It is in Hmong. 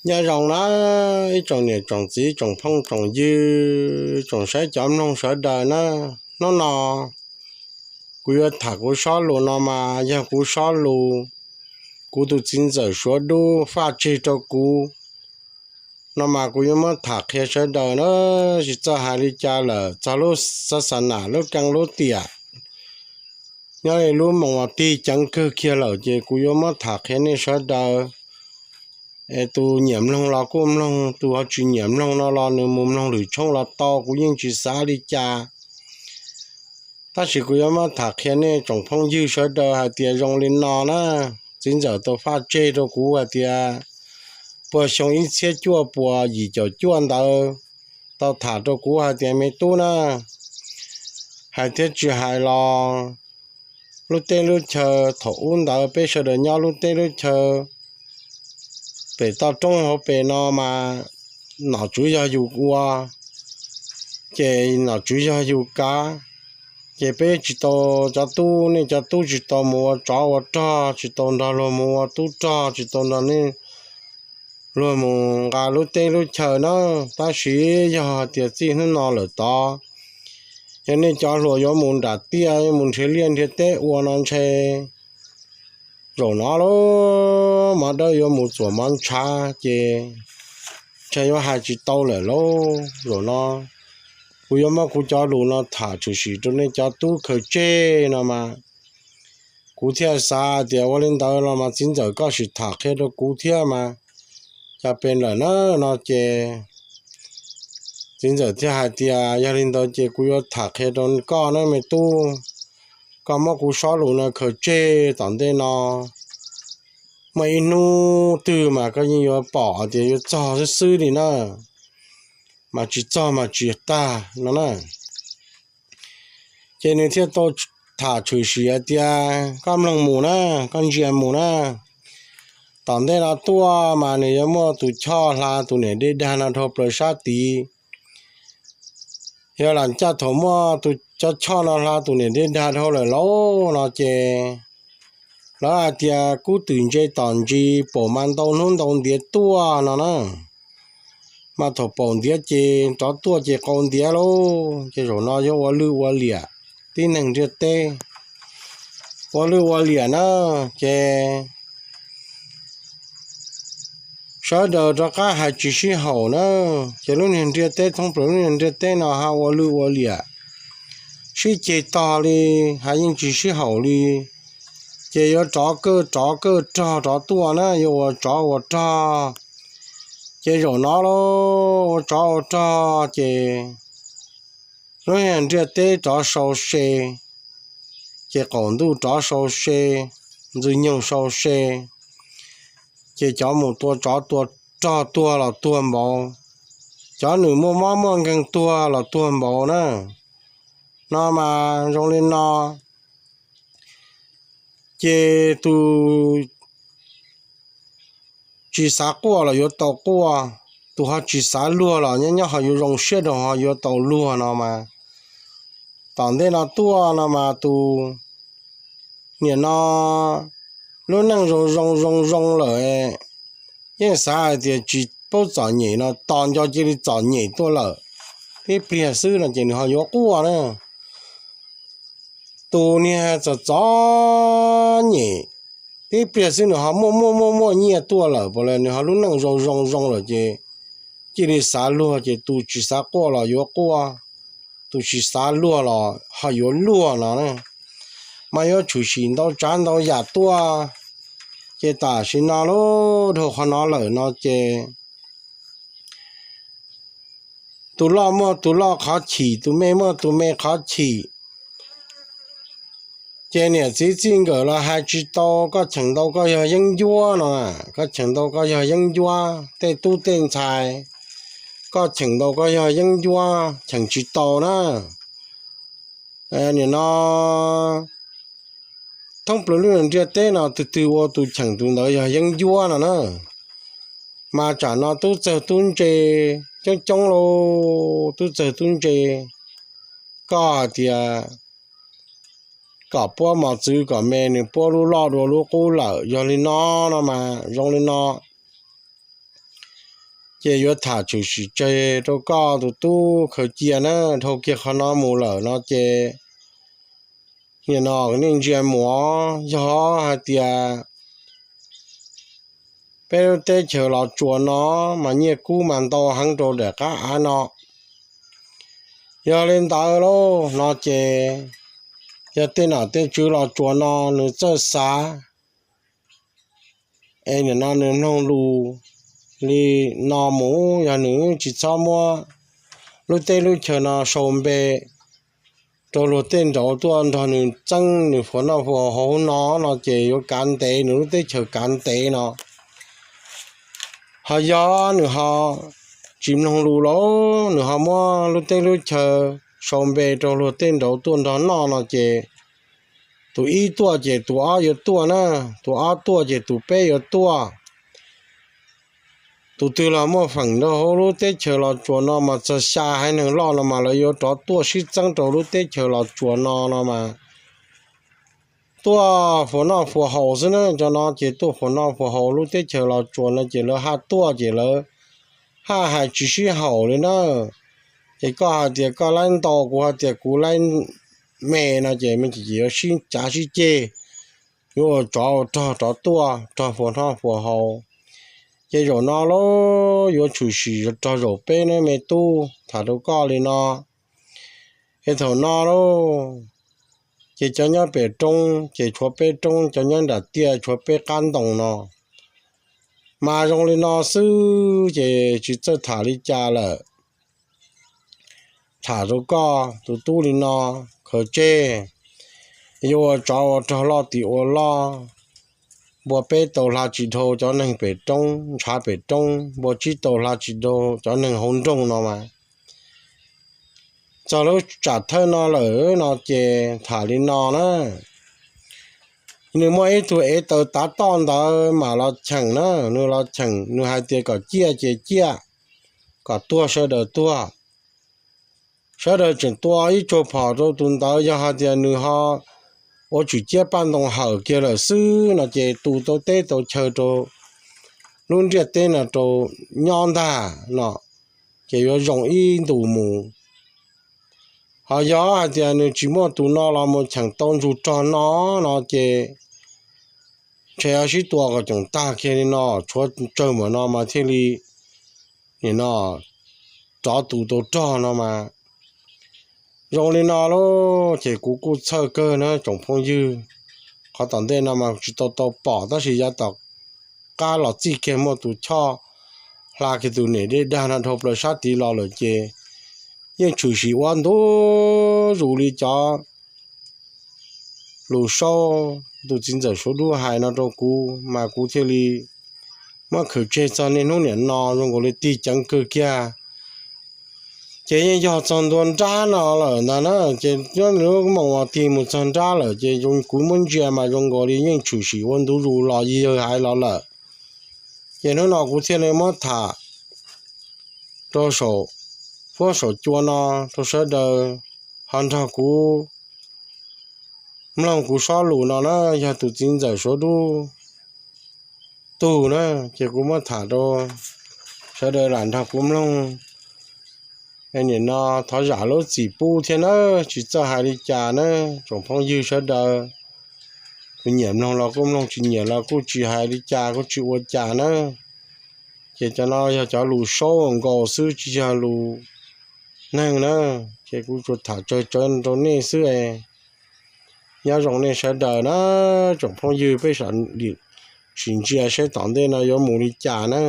Nyob zoo na, ib tsoom niam tsoom txiv, tsoom phooj tsoom ywg, tsoom saib cov mloog sawv daws na. Hnub no kuv yuav tham kuv sob lus no mas yog kuv sob lus, kuv tus txiv ntxawm Suav Dub faj tseg rau kuv no mas kuv yuav muab tham qhia sawv daws na. Tsis txawj hais li cas lawm, txog lub xa xa nam lub keeb lub tiam, nyob li lub moos uas tig ceev kawg kiag lawm ces kuv yuav muab tham qhia nej sawv daws. Es tus nyiam mloog los kuj mloog, tus ho tsis nyiam mloog no los nws mus mloog lwm tshooj los tau, kuv yeej tsis xav li cas. Tab sis kuv yuav muab tham qhia nej tsoom phooj ywg sawv daws hais tias zoo li no na. Txiv ntxawm tau faj tseg rau kuv hais tias puag xyoo ib txhiab cuaj puas yim caum cuaj ntawd tau tham rau kuv hais tias, me tub na, hais thiab tsis hais los lub teb lub chaw thaum ub ntawd peb sawv daws nyob lub teb lub chaw pem toj roob hauv pes no mas nom tswv yog yus ua, ces nom tswv yog yus kav, ces peb tsis tau, cov tub, nej cov tub tsis tau mus ua tsov ua rog, tsis tau nrog luag mus ua tub rog, tsis tau nrog nej luag mus nqa lub teb lub chaw na. Tab sis yog tias txij hnub no lawm tod, yog nej cov hluas yuav mus nram tiaj, yuav mus nrhiav liaj nrhiav teb ua no ntshe zaum no lub mov dawb yuav mus txuam mov ntshav, ces ntshe yuav hais tsis tau lawm lauj. Zaum no kuv yuav muab kuv cov lus no tham tshwm sim rau nej cov tub khaws tseg no mas kuv thiaj xav tias ua li ntawd los mas txiv ntxawm koj sim tham qhia rau kuv thiab mas cas pes lawm na no ces txiv ntxawm thiaj hais tias, yog li ntawd ces kuv yuav tham qhia rau koj na me tub, koj muab kuv sob lus no khaws tseg tom ntej no, muaj ib hnub twg mas koj yeej yuav pom tias yuav txog xwb xwb li na, mas tsis txog mas tsis tag no na. Ces nws thiaj tau tham tshwm sim hais tias, koj mloog mus na, koj ntsia mus na, tom ntej no tuaj mas nws yuav muaj tus choj hla tus niam dej dag no dhau plaws sab tid. Yog lam caj thaum muaj tus cov choj no hla tus niam dej dag dhau lawm lauj no ces lawv hais tias kub twm ntse tom ntsis pom mas ntau hnub ntau ntiav tuaj no na. Mas thaum pom ntiav ces rov tuaj ces qau ntiav lauj, ces zaum no yuav ua lwj ua liam tib neeg ntiaj teb, ua lwj ua liam na, ces sawv daws rov qab hais tsis sib haum na. Ces lub niag ntiaj teb, thoob plaws lub niag ntiaj teb no ho ua lwj ua liam sib ceg tog li, hais yeej tsis sib haum li. Ces yuav rov kaj, rov kaj rog rov tuaj na, yuav ua tsov ua rog. Ces zaum no lauj, ua tsov ua rog ces lub niag ntiaj teb rov sau se, ces qaum ntuj rov sau se, ntxwg nyoog sau se, ces cov mus tua tsov tua rog tuag los tuag npaum, cov nws muaj mob muaj nkeeg tuag los tuag npaum na. No mas zoo li no, ces tus tsis xav quaj los yuav tau quaj, tus ho tsis xav luag los nyob nyob ho yuav zoo siab rau ho yuav tau luag no mas, tom ntej no tuaj no mas tus niam no lub neej zoo zoo zoo zoo lawm, yeej xav hais tias tsis paub txom nyem no tos nco cia li txom nyem tuaj lawm, tib pliag xwb no ces nws ho yuav quaj na. Tus niag txom txom nyem, tib pliag xwb nws ho muaj muaj muaj muaj nyiaj tuaj lawm, puas li nws ho lub neej zoo zoo zoo lawm ces cia li xav luag, ces tus tsis xav quaj los yuav quaj, tus tsis xav luag los ho yuav luag no na. Mas yuav tshwm sim ntau tsav ntau yam tuaj, ces tam sim no lub dhau qhov no lawm no ces tus loj muaj tus loj qhov chim, tus me muaj tus me qhov chim. Ces niam txiv txij nkawm los hais tsis tau, koj cheem ntau koj yog yeeb ncuab no, koj cheem ntau koj yog yeeb ncuab, tej tub tej ntxhais, koj cheem ntau koj yog yeeb ncuab, cheem tsis tau na. Nim no thoob plaws lub ntiaj teb no tus twg ua tus cheem tus ntawd yog yeeb ncuab no na. Mas tsam no tub txawg tub ntse coob coob lauj, tub txawg tub ntse, koj hais tias kom puab mos txwv kom me, nws puab lub loj dua lub qub lawm. Yog li no, no mas zoo li no, Ces yuav tham tshwm sim tseg rau koj tus tub khaws cia na, dhau kiag qhov no mus lawm no ces nim no nej ntsia mus, yog hais tias peb lub teb chaws Los Tsuas no mas nyiaj kub mas ntau heev rau daim qab av no. Yog li ntawd lauj no ces yog tej nom tej tswv Los Tsuas no nws txawj xav es nim no nws mloog lus li no mus, yog nws tsis txhob muab lub teb lub chaws no sau npe rau luag tej nraud tuaj nrog nws txeeb nws fuas noj fuas haus no no ces yuav kav ntev, nws lub teb chaws kav ntev no. Ho yog nws ho tsis mloog lus lauj, nws ho muab lub teb lub chaws sau npe rau luag tej nraud tuaj nrog noj no ces tus ib tuaj ces tus ob yuav tuaj na, tus ob tuaj ces tus peb yuav tuaj. Tus twg los muaj feem rau hauv lub teb chaws Los Tsuas no mas txog xya haiv neeg loj no mas lawv yuav rov tuaj sib txeeb rau lub teb chaws Los Tsuas no no mas tuaj fuas noj fuas haus xwb na. Cov no ces tuaj fuas noj fuas haus lub teb chaws Los Tsuas no ces lawv haj tuaj ces lawv haj hais tsis sib haum li na. Ces koj hais tias koj laib ntau, kuv hais tias kuv laib me no ces me ces yuav sib cav sib ceg, yuav ua tsov ua rog rov tuaj rog fuas noj fuas haus. Ces zaum no lauj yuav tshwm sim rog zaum peb ne me tub, tham rau koj li no. Es thaum no lauj, ces cov nyob pem roob ces tshuav peb roob, cov nyob nram tiaj tshuav peb qab ntoo no. Mas zoo li no xwb ces tsis txawj tham li cas lawm. Tham rau koj tus tub li no, khaws tseg, yuav ua tsov ua rog loj tim ua loj, npua peb tau hla tsis dhau cov neeg pem roob ntshav pem roob, npua tsib tau hla tsis dhau cov neeg hauv nroog no mas. Txog lub tsam thawj no lawm no ces tham li no na. Nws muaj ib tug ev taws tav toj ntawd mam los cheem na, nws los cheem, nws hais tias kom ciaj ces ciaj, kom tuag sawv daws tuag. Sawv daws tseem tua ib tsuag phom rau tus ntawd, yog hais tias nws ho ua tswm ciab paj ntoo hawm kiag lawm xwb no ces tu tau teb tau chaw rau lub ntiaj teb no rau nyob ntag no, ces yuav zoo ib ntus mus. Ho yog hais tias nws tsis muaj tus no los mus cheem tau ntsuj rog no no ces ntshe yuav sib tua kom coom tag kiag li no, tshuav tsawg npaum no mas thiaj li nim no rov tu tau rog no mas. Zoo li no lauj, ces kuv kuj txhawj kawg na tsoom phooj ywg. Qhov tom ntej no mas tsis tau tau pom tab sis yav tom qab los txij kiag muaj tus choj hla kiag tus niam dej dag no dhau plaws sab tid los lawm ces yeej tshwm sim ua ntu zus li cov lus saub tus txiv ntxawm Suav Dub hais no rau kuv mas kuv thiaj li muab khwv tseg txog niaj hnub niam no zoo nkaus li tig ceev kawg kiag. Ces yeej yog txog ntua nrab no lawm ntag na, ces nyob lub moos uas tig mus txog nrab lawm ces kuv muab ntsia mas zoo nkaus li yeej tshwm sim ua ntu zus los yig yawg hais los lawm. Ces hnub no kuv thiaj li muab tham rau saum huab saum cua no rau sawv daws ho nrog kuv mloog kuv sob lus no na, yog tus txiv ntxawm Suav Dub tug na, ces kuv muab tham rau sawv daws lam nrog kuv mloog. Nim no thov zam lub txim pub thiab na, tsis txawj hais li cas na tsoom phooj ywg sawv daws. Kuv nyiam mloog los kuj mloog, tsis nyiam los kuj tsis hais li cas, kuj tsis ua cas na. Ces cov no yog cov lus saub nkaus xwb tsis yog lus neeg na, ces kuv tsuas tham tsawg tsawg rau nej xwb. Nyob zoo nej sawv daws na tsoom phooj ywg, peb sim ntsia seb tom ntej no yuav mus li cas na.